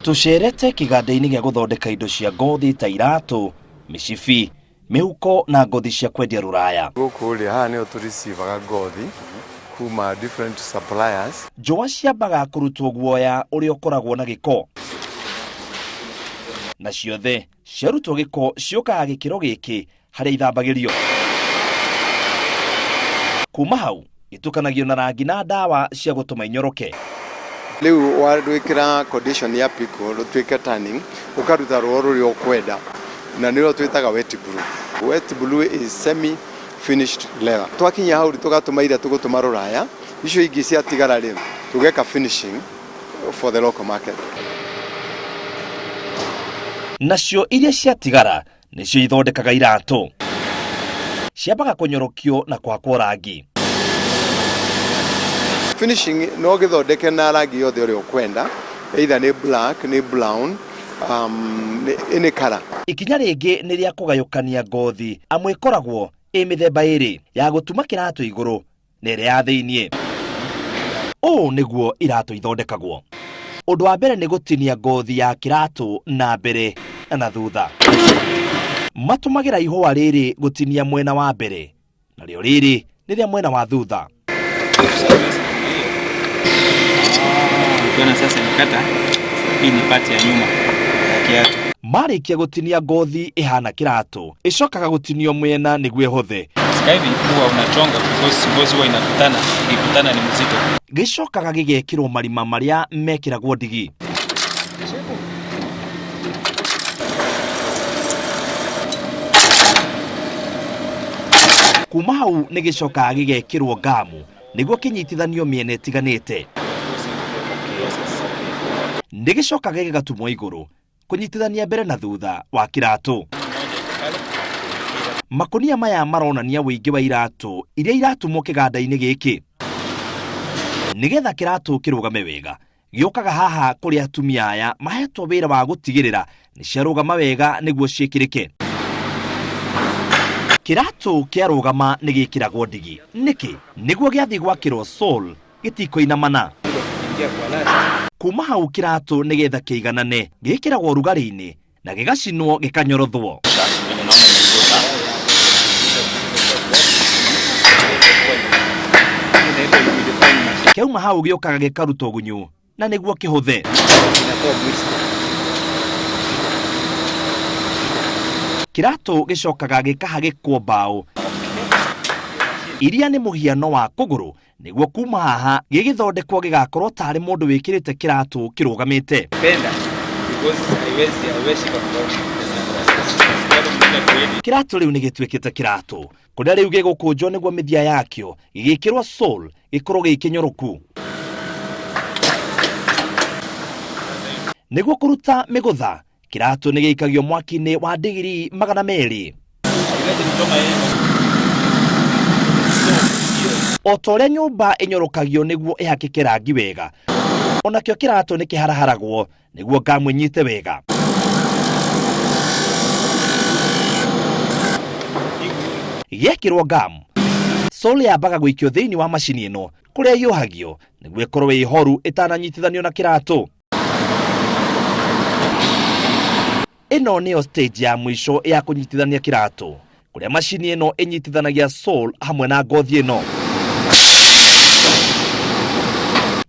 Tũcerete kĩganda-inĩ gĩa gũthondeka indo cia ngothi ta iratũ, mĩcibi, mĩhuko na ngothi cia kwendia rũraya. Gũkũ rĩ, haha nĩho tũ receive-aga ngothi kuma different suppliers. Njũa ciambaga kũrutwo guoya ũrĩa ũkoragwo na gĩko. Na ciothe ciarutwo gĩko ciũkaga gĩkĩro gĩkĩ harĩa ithambagĩrio. Kuma hau itukanagio na rangi na ndawa cia gũtũma inyoroke. Rĩu warwĩkĩra condition ya pickle rũtuĩke tanning, ũkaruta rũa rũrĩa ũkwenda na nĩruo twĩtaga wet blue. Wet blue is semi finished leather. Twakinya hau tũgatũma iria tũgũtũma rũraya, icio ingĩ ciatigara rĩ, tũgeka finishing for the local market. Nacio iria ciatigara nĩcio ithondekaga iratũ. Ciambaga kũnyorokio na kũhakwo rangi. Finishing no ũgĩthondeke na rangi yothe ũrĩa ũkwenda, either nĩ black, nĩ brown, nĩ any color. Ikinya rĩngĩ nĩ rĩa kũgayũkania ngothi amu ĩkoragwo ĩ mĩthemba ĩrĩ, ya gũtuma kĩratũ igũrũ na ĩrĩa ya thĩiniĩ. Ũũ nĩguo iratũ ithondekagwo. Ũndũ wa mbere nĩ gũtinia ngothi ya kĩratũ na mbere na thutha. Matũmagĩra ihũa rĩrĩ gũtinia mwena wa mbere, narĩo rĩrĩ nĩ rĩa mwena wa thutha. Ukiona sasa imekata, hii ni part ya nyuma ya kiatu. Marĩkia gũtinia ngothi ĩhana kĩratũ, ĩcokaga gũtinio mwena nĩguo ĩhũthe. Sasa hivi huwa unachonga because ngozi huwa inakutana, ikikutana ni mzito. Gĩcokaga gĩgekĩrwo marima marĩa mekĩragwo ndigi. Kuma hau nĩ gĩcokaga gĩgekĩrwo ngamu nĩguo kĩnyitithanio mĩena ĩtiganĩte. Nĩ gĩcokaga gĩgatumwo igũrũ kũnyitithania mbere na thutha wa kĩratũ. Makũnia maya maronania ũingĩ wa iratũ iria iratumwo kĩganda-inĩ gĩkĩ. Nĩgetha kĩratũ kĩrũgame wega, gĩũkaga haha kũrĩ atumia aya mahetwo wĩra wa gũtigĩrĩra nĩ ciarũgama wega nĩguo ciĩkĩrĩke. Kĩratũ kĩarũgama nĩ gĩkĩragwo ndigi. Nĩkĩ? Nĩguo gĩathiĩ gwakĩrwo sole gĩtikũinamana. Kuma hau kĩratũ nĩgetha kĩiganane gĩkĩragwo ũrugarĩ-inĩ na gĩgacinwo gĩkanyorothwo. Kĩauma hau gĩũkaga gĩkarutwo gunyu na nĩguo kĩhũthe. Kĩratũ gĩcokaga gĩkahagĩkwo mbaũ iria nĩ mũhiano wa kũgũrũ nĩguo kuma haha gĩgĩthondekwo gĩgakorwo tarĩ mũndũ wĩkĩrĩte kĩratũ kĩrũgamĩte. Kĩratũ rĩu nĩ gĩtuĩkĩte kĩratũ kũrĩa rĩu gĩgũkũnjwo nĩguo mĩthia yakĩo gĩgĩkĩrwo sole gĩkorwo gĩ kĩnyoroku. Nĩguo kũruta mĩgũtha, kĩratũ nĩ gĩikagio mwaki-inĩ wa digirii 200. O ta ũrĩa nyũmba ĩnyorokagio nĩguo ĩhakĩke rangi wega, onakĩo kĩratũ nĩ kĩharaharagwo nĩguo ngamu ĩnyite wega. Gĩekĩrwo ngamu, sole yambaga gũikio thĩinĩ wa macini ĩno kũrĩa ĩhiũhagio nĩguo ĩkorwo ĩ horu ĩtananyitithanio na kĩratũ. Ĩno nĩyo stage ya mũico ya kũnyitithania kĩratũ, kũrĩa macini ĩno ĩnyitithanagia sole hamwe na ngothi ĩno.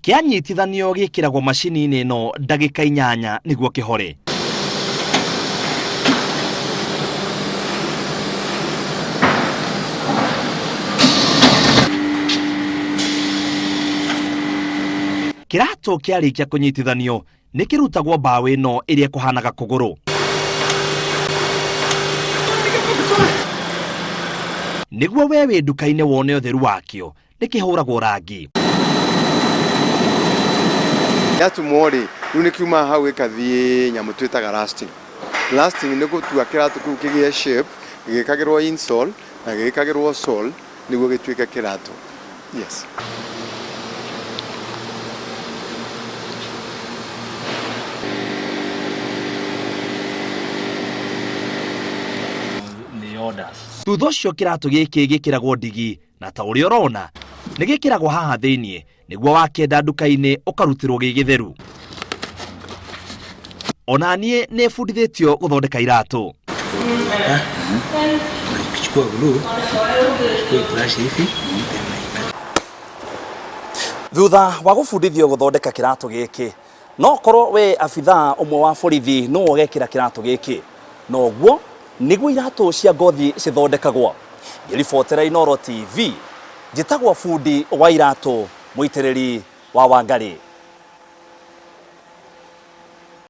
Kĩanyitithanio gĩkĩragwo macini-inĩ ĩno ndagĩka 8 nĩguo kĩhore. Kĩratũ kĩarĩkia kũnyitithanio nĩ kĩrutagwo mbaũ ĩno ĩrĩa ĩkũhanaga kũgũrũ. Nĩguo we wĩ nduka-inĩ wone ũtheru wakĩo, nĩ kĩhũragwo rangi. Gĩatumwo rĩ, rĩu nĩ kiumaga hau gĩkathiĩ nyamũ twĩtaga lasting. Lasting nĩ gũtua kĩratũ kĩu kĩgĩe shape, gĩgĩkagĩrwo insole na gĩgĩkagĩrwo sole nĩguo gĩtuĩke kĩratũ. Yes. Thutha ũcio kĩratũ gĩkĩ gĩkĩragwo ndigi na ta ũrĩa ũrona nĩ gĩkĩragwo haha thĩiniĩ nĩguo wakĩenda nduka-inĩ ũkarutĩrwo gĩ gĩtheru. Ona niĩ nĩ bundithĩtio gũthondeka iratũ. Unachukua glue, unachukua brush hivi, then unaikata. Thutha wa gũbundithio gũthondeka kĩratũ gĩkĩ, no korwo we abithaa ũmwe wa borithi no ũgekĩra kĩratũ gĩkĩ. Noguo nĩguo iratũ cia ngothi cithondekagwo. Ngĩribotera Inooro TV, njĩtagwo bundi wa iratũ mũitĩrĩri wa Wangarĩ.